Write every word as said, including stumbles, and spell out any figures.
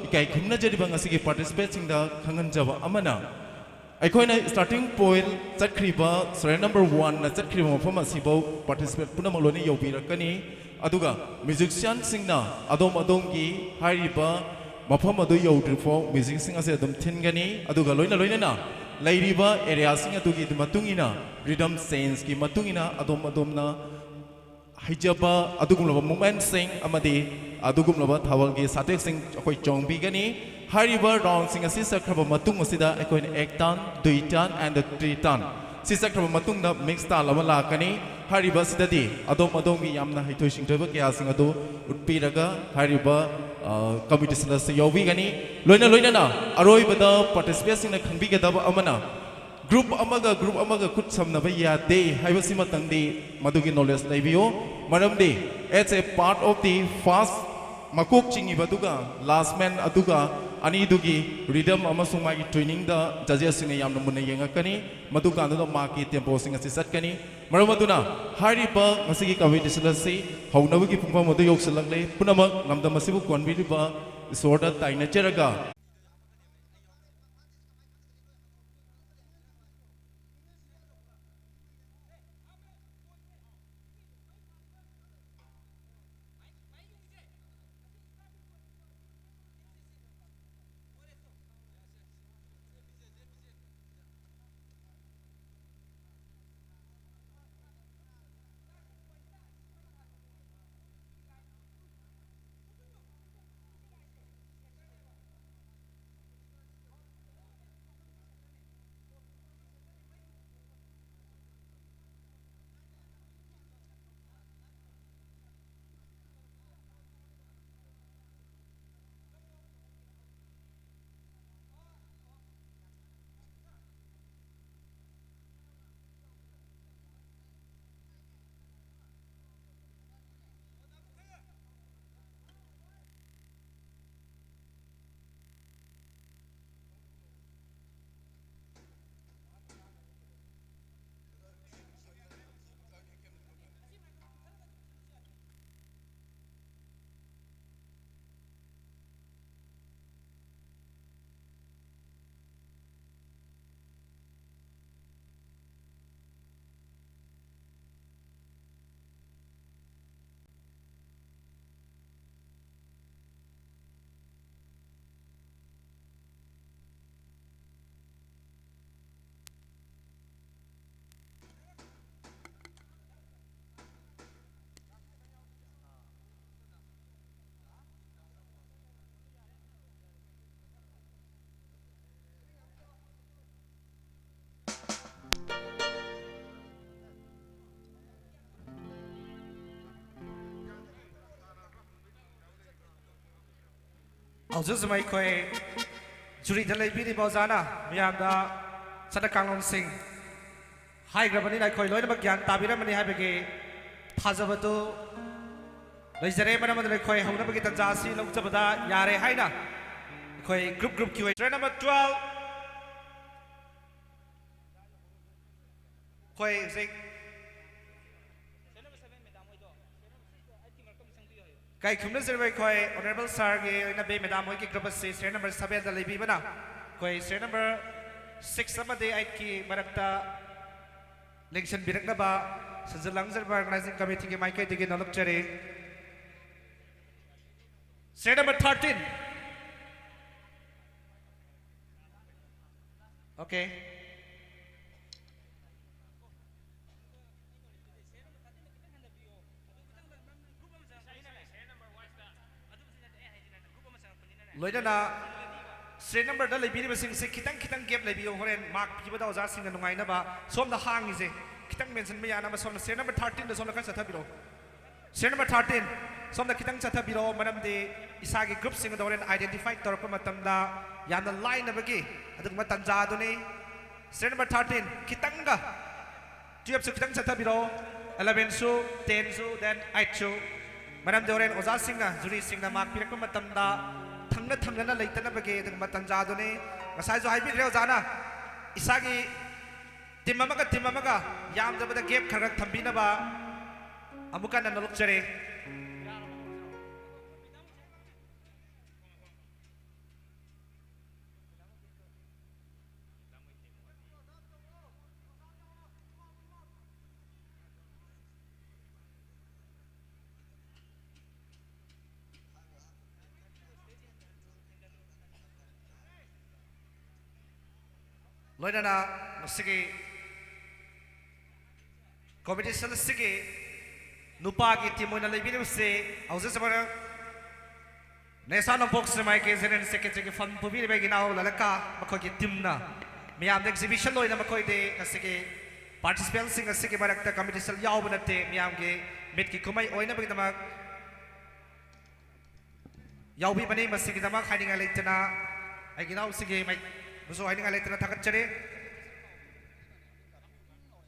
ꯏꯀꯥꯏ ꯈꯨꯝꯅꯖꯔꯤꯕ ꯉꯁꯤꯒꯤ ꯄꯥꯔꯇꯤꯁꯤꯄꯦꯠꯁꯤꯡꯗ ꯈꯪꯍꯟꯖꯕ ꯑꯃꯅ, ꯑꯩꯈꯣꯏꯅ ꯁ꯭ꯇꯥꯔꯇꯤꯡ ꯄꯣꯏꯟꯠ ꯆꯠꯈ꯭ꯔꯤꯕ, ꯁꯦꯔꯤꯌꯦꯜ ꯅꯝꯕꯔ ꯋꯥꯟꯅ ꯆꯠꯈ꯭ꯔꯤꯕ ꯃꯐꯝ ꯑꯁꯤꯐꯥꯎ ꯄꯥꯔꯇꯤꯁꯤꯄꯦꯠ ꯄꯨꯝꯅꯃꯛ ꯂꯣꯏꯅ ꯌꯧꯕꯤꯔꯛꯀꯅꯤ꯫ ꯑꯗꯨꯒ ꯃ꯭ꯌꯨꯖꯤꯁꯤꯌꯥꯟꯁꯤꯡꯅ ꯑꯗꯣꯝ ꯑꯗꯣꯝꯒꯤ ꯍꯥꯏꯔꯤꯕ ꯃꯐꯝ ꯑꯗꯨ ꯌꯧꯗ꯭ꯔꯤꯐꯥꯎ ꯃ꯭ꯌꯨꯖꯤꯛꯁꯤꯡ ꯑꯁꯦ ꯑꯗꯨꯝ ꯊꯤꯟꯒꯅꯤ꯫ ꯑꯗꯨꯒ ꯂꯣꯏꯅ ꯂꯣꯏꯅꯅ ꯂꯩꯔꯤꯕ ꯑꯦꯔꯤꯌꯥꯁꯤꯡ ꯑꯗꯨꯒꯤ ꯃꯇꯨꯡ ꯏꯟꯅ, ꯔꯤꯗꯝ ꯆꯦꯟꯖꯀꯤ ꯃꯇꯨꯡ ꯏꯟꯅ ꯑꯗꯣꯝ ꯑꯗꯣꯝꯅ ꯍꯩꯖꯕ ꯑꯗꯨꯒꯨꯝꯂꯕ ꯃꯨꯞꯃꯦꯟꯠꯁꯤꯡ ꯑꯃꯗꯤ ꯑꯗꯨꯒꯨꯝꯂꯕ ꯊꯥꯕꯜꯒꯤ ꯁꯥꯊꯦꯛꯁꯤꯡ ꯑꯩꯈꯣꯏ ꯆꯣꯡꯕꯤꯒꯅꯤ꯫ ꯍꯥꯏꯔꯤꯕ ꯔꯥꯎꯟꯁꯤꯡ ꯑꯁꯤ ꯆꯠꯈ꯭ꯔꯕ ꯃꯇꯨꯡ ꯑꯁꯤꯗ ꯑꯩꯈꯣꯏꯅ ꯑꯦꯛ ꯇꯥꯟ, ꯗꯨꯏ ꯇꯥꯟ and ꯊ꯭ꯔꯤ ꯇꯥꯟ, ꯁꯤ ꯆꯠꯈ꯭ꯔꯕ ꯃꯇꯨꯡꯗ ꯃꯤꯛꯁ ꯇꯥꯟ ꯑꯃ ꯂꯥꯛꯀꯅꯤ꯫ ꯍꯥꯏꯔꯤꯕ ꯑꯁꯤꯗꯗꯤ ꯑꯗꯣꯝ ꯑꯗꯣꯝꯒꯤ ꯌꯥꯝꯅ ꯍꯩꯊꯣꯏ ꯁꯤꯡꯊꯣꯏꯕ ꯀꯌꯥꯁꯤꯡ ꯑꯗꯨ ꯎꯠꯄꯤꯔꯒ ꯍꯥꯏꯔꯤꯕ, ꯑ, ꯀꯝꯄꯤꯇꯤꯁꯟ ꯑꯁꯤ ꯌꯥꯎꯕꯤꯒꯅꯤ꯫ ꯂꯣꯏꯅ ꯂꯣꯏꯅꯅ ꯑꯔꯣꯏꯕꯗ ꯄꯥꯔꯇꯤꯁꯤꯄꯦꯟꯠꯁꯤꯡꯅ ꯈꯪꯕꯤꯒꯗꯕ ꯑꯃꯅ, ꯒ꯭ꯔꯨꯞ ꯑꯃꯒ ꯒ꯭ꯔꯨꯞ ꯑꯃꯒ ꯈꯨꯠ ꯁꯝꯅꯕ ꯌꯥꯗꯦ ꯍꯥꯏꯕꯁꯤꯃꯇꯪꯗꯤ ꯃꯗꯨꯒꯤ ꯅꯣꯂꯦꯖ ꯂꯩꯕꯤꯌꯨ꯫ ꯃꯔꯝꯗꯤ as a part of the first, ꯃꯀꯣꯛ ꯆꯤꯡꯉꯤꯕ ꯑꯗꯨꯒ ꯂꯥꯁ ꯃꯦꯟ ꯑꯗꯨꯒ ꯑꯅꯤꯗꯨꯒꯤ ꯔꯤꯗꯝ ꯑꯃꯁꯨꯡ ꯃꯥꯒꯤ ꯇ꯭ꯌꯨꯅꯤꯡꯗ ꯖꯖꯦꯁꯁꯤꯡꯅ ꯌꯥꯝꯅ ꯃꯨꯟꯅ ꯌꯦꯡꯉꯛꯀꯅꯤ꯫ ꯃꯗꯨꯀꯥꯟꯗꯨꯗ ꯃꯥꯔꯛꯀꯤ ꯇꯦꯝꯄꯣꯁꯤꯡ ꯑꯁꯤ ꯆꯠꯀꯅꯤ꯫ ꯃꯔꯝ ꯑꯗꯨꯅ ꯍꯥꯏꯔꯤꯕ ꯉꯁꯤꯒꯤ ꯀꯝꯄꯤꯇꯤꯁꯟ ꯑꯁꯤ ꯍꯧꯅꯕꯒꯤ ꯄꯨꯡꯐꯝ ꯑꯗꯨ ꯌꯧꯁꯤꯜꯂꯛꯂꯦ꯫ ꯄꯨꯝꯅꯃꯛ ꯂꯝꯗꯝ ꯑꯁꯤꯕꯨ ꯀꯣꯟꯕꯤꯔꯤꯕ ꯏꯁꯣꯔꯗ ꯇꯥꯏꯅꯖꯔꯒ, ꯍꯧꯖꯤꯛ ꯍꯧꯖꯤꯛ ꯑꯩꯈꯣꯏ ꯖꯨꯔꯤꯗ ꯂꯩꯕꯤꯔꯤꯕ ꯑꯣꯖꯥꯅ ꯃꯤꯌꯥꯝꯗ ꯆꯠꯅ ꯀꯥꯡꯂꯣꯟꯁꯤꯡ ꯍꯥꯏꯈ꯭ꯔꯕꯅꯤꯅ ꯑꯩꯈꯣꯏ ꯂꯣꯏꯅꯃꯛ ꯒ꯭ꯌꯥꯟ ꯇꯥꯕꯤꯔꯝꯃꯅꯤ ꯍꯥꯏꯕꯒꯤ ꯊꯥꯖꯕꯗꯨ ꯂꯩꯖꯔꯦ꯫ ꯃꯔꯝ ꯑꯗꯨꯅ ꯑꯩꯈꯣꯏ ꯍꯧꯅꯕꯒꯤ ꯇꯥꯟꯖꯥ ꯑꯁꯤ ꯂꯧꯖꯕꯗ ꯌꯥꯔꯦ ꯍꯥꯏꯅ ꯑꯩꯈꯣꯏ group groupꯀꯤ ꯑꯣꯏ ꯁꯤꯔꯤꯌꯦꯜ ꯅꯝꯕꯔ ꯇ꯭ꯋꯦꯜꯐ ꯑꯩꯈꯣꯏ ꯍꯧꯖꯤꯛ ꯀꯥꯏ ꯈꯨꯝꯅꯖꯔꯤꯕ ꯑꯩꯈꯣꯏ ꯑꯣꯅꯔꯦꯕꯜ ꯁꯥꯔꯒꯤ ꯑꯣꯏꯅ ꯕꯦ ꯃꯦꯗꯥꯝ ꯍꯣꯏꯒꯤ group ꯑꯁꯤ ꯁꯤꯔꯤꯌꯦꯜ ꯅꯝꯕꯔ ꯁꯚꯦꯟꯗ ꯂꯩꯕꯤꯕꯅ ꯑꯩꯈꯣꯏ ꯁꯤꯔꯤꯌꯦꯜ ꯅꯝꯕꯔ ꯁꯤꯛꯁ ꯑꯃꯗꯤ ꯑꯩꯠꯀꯤ ꯃꯔꯛꯇ ꯂꯦꯡꯁꯤꯟꯕꯤꯔꯛꯅꯕ ꯁꯤꯟꯖꯤꯜꯂꯝꯖꯔꯤꯕ ꯑꯣꯔꯒꯅꯥꯏꯖꯤꯡ ꯀꯃꯤꯇꯤꯒꯤ ꯃꯥꯏꯀꯩꯗꯒꯤ ꯅꯣꯂꯨꯛꯆꯔꯤ꯫ Serial number thirteen. Okay. ꯂꯣꯏꯅꯅ ꯁꯤꯔꯤꯌꯦꯜ ꯅꯝꯕꯔꯗ ꯂꯩꯕꯤꯔꯤꯕꯁꯤꯡꯁꯦ ꯈꯤꯇꯪ ꯈꯤꯇꯪ ꯒꯦꯞ ꯂꯩꯕꯤꯌꯨ꯫ ꯍꯣꯔꯦꯟ ꯃꯥꯔꯛ ꯄꯤꯕꯗ ꯑꯣꯖꯥꯁꯤꯡꯅ ꯅꯨꯡꯉꯥꯏꯅꯕ ꯁꯣꯝꯗ ꯍꯥꯡꯉꯤꯁꯦ ꯈꯤꯇꯪ ꯃꯦꯟꯁꯤꯟꯕ ꯌꯥꯅꯕ ꯁꯣꯝꯅ ꯁꯤꯔꯤꯌꯦꯜ ꯅꯝꯕꯔ ꯊꯥꯔꯇꯤꯟꯗ ꯁꯣꯝꯅ ꯈꯔ ꯆꯠꯊꯕꯤꯔꯛꯑꯣ꯫ ꯁꯤꯔꯤꯌꯦꯜ ꯅꯝꯕꯔ ꯊꯥꯔꯇꯤꯟ, ꯁꯣꯝꯗ ꯈꯤꯇꯪ ꯆꯠꯊꯕꯤꯔꯛꯑꯣ, ꯃꯔꯝꯗꯤ ꯏꯁꯥꯒꯤ ꯒ꯭ꯔꯨꯞꯁꯤꯡ ꯑꯗꯣ ꯍꯣꯔꯦꯟ ꯑꯥꯏꯗꯦꯟꯇꯤꯐꯥꯏ ꯇꯧꯔꯛꯄ ꯃꯇꯝꯗ ꯌꯥꯝꯅ ꯂꯥꯏꯅꯕꯒꯤ ꯑꯗꯨꯒꯨꯝꯕ ꯇꯥꯟꯖꯥꯗꯨꯅꯤ꯫ ꯁꯤꯔꯤꯌꯦꯜ ꯅꯝꯕꯔ ꯊꯥꯔꯇꯤꯟ, ꯈꯤꯇꯪꯒ ꯇꯨꯌꯦꯜꯞꯁꯨ ꯈꯤꯇꯪ ꯆꯠꯊꯕꯤꯔꯛꯑꯣ, ꯑꯦꯂꯚꯦꯟꯁꯨ, ꯇꯦꯟꯁꯨ, then ꯑꯩꯠꯁꯨ, ꯃꯔꯝꯗꯤ ꯍꯣꯔꯦꯟ ꯑꯣꯖꯥꯁꯤꯡꯅ, ꯖꯨꯔꯤꯁꯤꯡꯅ ꯃꯥꯔꯛ ꯄꯤꯔꯛꯄ ꯃꯇꯝꯗ ꯊꯪꯅ ꯊꯪꯅꯅ ꯂꯩꯇꯅꯕꯒꯤ ꯑꯗꯨꯒꯨꯝꯕ ꯇꯥꯟꯖꯥꯗꯨꯅꯤ꯫ ꯉꯁꯥꯏꯁꯨ ꯍꯥꯏꯕꯤꯈ꯭ꯔꯦ ꯑꯣꯖꯥꯅ, ꯏꯁꯥꯒꯤ ꯇꯤꯝ ꯑꯃꯒ ꯇꯤꯝ ꯑꯃꯒ ꯌꯥꯝꯗꯕꯗ ꯒꯦꯞ ꯈꯔ ꯈꯔ ꯊꯝꯕꯤꯅꯕ꯫ ꯑꯃꯨꯛ ꯍꯟꯅ ꯅꯣꯂꯨꯛꯆꯔꯤ꯫ ꯂꯣꯏꯅꯅ ꯃꯁꯤꯒꯤ ꯀꯣꯝꯄꯤꯇꯤꯁꯟ ꯑꯁꯤꯒꯤ ꯅꯨꯄꯥꯒꯤ ꯇꯤꯝ ꯑꯣꯏꯅ ꯂꯩꯕꯤꯔꯤꯕꯁꯤ ꯍꯧꯖꯤꯛ ꯁꯨꯃꯥꯏꯅ ꯅꯦꯁꯥ ꯅꯣꯡꯄꯣꯛ ꯁꯤꯅꯦꯃꯥꯒꯤ ꯖꯦꯅꯔꯦꯜ ꯁꯦꯀ꯭ꯔꯦꯇꯔꯤꯒꯤ ꯐꯝ ꯄꯨꯕꯤꯔꯤꯕ ꯏꯅꯥꯎ ꯂꯂꯀꯥ, ꯃꯈꯣꯏꯒꯤ ꯇꯤꯝꯅ ꯃꯤꯌꯥꯝꯗ ꯑꯦꯛꯖꯤꯕꯤꯁꯟ ꯑꯣꯏꯅ ꯃꯈꯣꯏꯗꯤ ꯉꯁꯤꯒꯤ ꯄꯥꯔꯇꯤꯁꯤꯄꯦꯟꯁꯤꯡ ꯑꯁꯤꯒꯤ ꯃꯔꯛꯇ ꯀꯝꯄꯤꯇꯤꯁꯟ ꯌꯥꯎꯕ ꯅꯠꯇꯦ, ꯃꯤꯌꯥꯝꯒꯤ ꯃꯤꯠꯀꯤ ꯀꯨꯝꯍꯩ ꯑꯣꯏꯅꯕꯒꯤꯗꯃꯛ ꯌꯥꯎꯕꯤꯕꯅꯤ꯫ ꯃꯁꯤꯒꯤꯗꯃꯛ ꯍꯥꯏꯅꯤꯡꯉꯥꯏ ꯂꯩꯇꯅ ꯑꯩꯒꯤ ꯏꯅꯥꯎꯁꯤꯒꯤ ꯃꯥꯏ-, ꯕꯨꯁꯨ ꯍꯥꯏꯅꯤꯡꯉꯥꯏ ꯂꯩꯇꯅ ꯊꯥꯒꯠꯆꯔꯤ꯫